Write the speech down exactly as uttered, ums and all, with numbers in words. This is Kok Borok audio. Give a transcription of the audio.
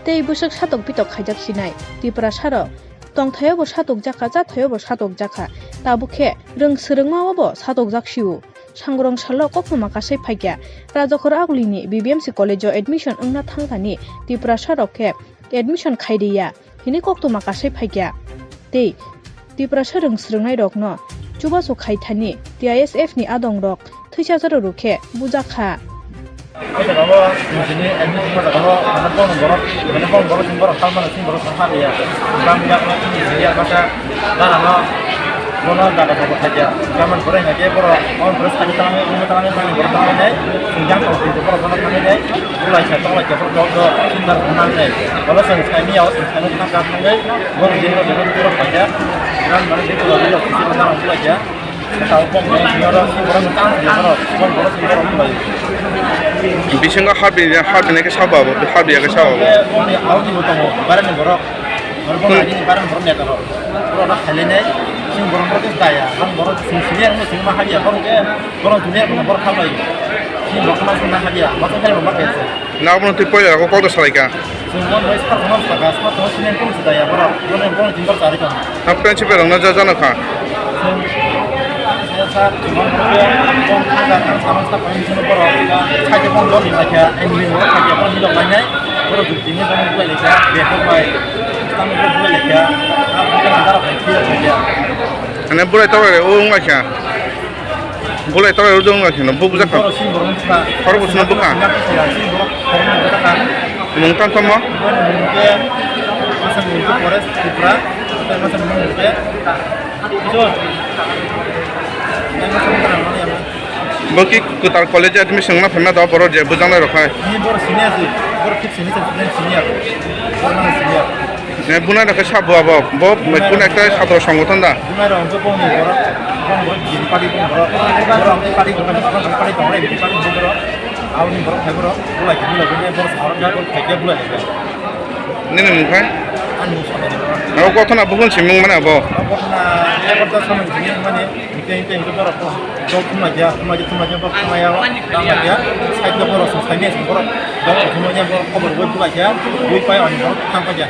Tei bwswk satok pitok khaijak sinai Tiprasarok. Tongthaio bo satokjakha, chathaio bo satokjakha. Tabuk khe rwng swrwngmao bo satokjak sio. Sangrong salo koktwma kasai phaikya. Rajakhor Agulini B B M C college-o admission wngna thangthani Tiprasarok khe admission khairiya hini koktwma kasai phaikya. Tei Tiprasa rwng swrwngnairokno chubachu khaithani T I S F ni adongrok thwisajarok rw khe bujakha. O jaga o nini admission o jaga o, mane, bono borok, mane, bono borok, sini borok, salmano sini borok, salmano ya. Bang ya, bono sini sini ya, masa, dana no, bono jaga jaga khaja. Gaman borok hingke borok, on borok sani tangai, umi tangai, bang borok tangai nai, sinjang tong sini borok, bono tangai nai, ulai sa, tong lai sa, borok, borok, sindar, mangai nai. Bono sani sani ya, sani sani, sani sani, borok, jino, jino, borok khaja. Gan, mane, jino, jino, sisi, mane, ulai sa. Bisingo harbi, harbi nai khe sabo abo, harbi ya khe sabo abo. Nabo no twi poila ko kok da salai ka. Chwng bono bai sar phano saka, sar phano sini phone se daya borok, borok bono jin bar chari tong. Ha, principal rok no ja jano kha. Chwng sir, chwng bono khe phone kha, kha, kha, sama sa phone sini borok, sai khe phone dol ni laikha, ani ni borok kha, phone ni dol lainai, borok dui tini phone bulai laikha, bag rok bai, stamp rok bulai laikha, ha, bukan antara phone clear laikha. Ane bulai tawai o wng laikha. Bulai tawai rwjak wngkha kheno, buk jakha. Borok sini borok wngkha. Khorok bwswkno bwkha. Sini borok khoroknwi bwjakha. Mung tang tamo? Mung khe, masa mung khe Forest Tripura, tei masa mung khe, Jor. Tei masa mung khe Rangmani amo. Bo ki kwtal college admission wngna phaima da borok je bwjaknai rok hai. Ni borok sini asi, borok fifth semester student senior. Borok mani senior. Ne, bunai rok khe sabo abo, bo, bo, kuno ekta satro songothon da? Bunai rok hwnkhe bongni borok, bong borok B J P party bong borok, borok party bong borok party bong borok, B J P party bong borok, aboni borok phai borok, bulai khe bulai khe borok sa borok khe bulai khe. Nini mung khai? Ani mung sa borok. Abo kothona buphang simung mane abo? Abo kothona ebar ta samung sini mane. Hingke, hingke, hingke borok dol thumlaiya, thumlaiya, thumlaiya, borok thumlaiya, thumlaiya, side o borok song saimanya song borok dol thumlaiya, borok khobor bai bulaiya, bui pai ani borok thang paikha.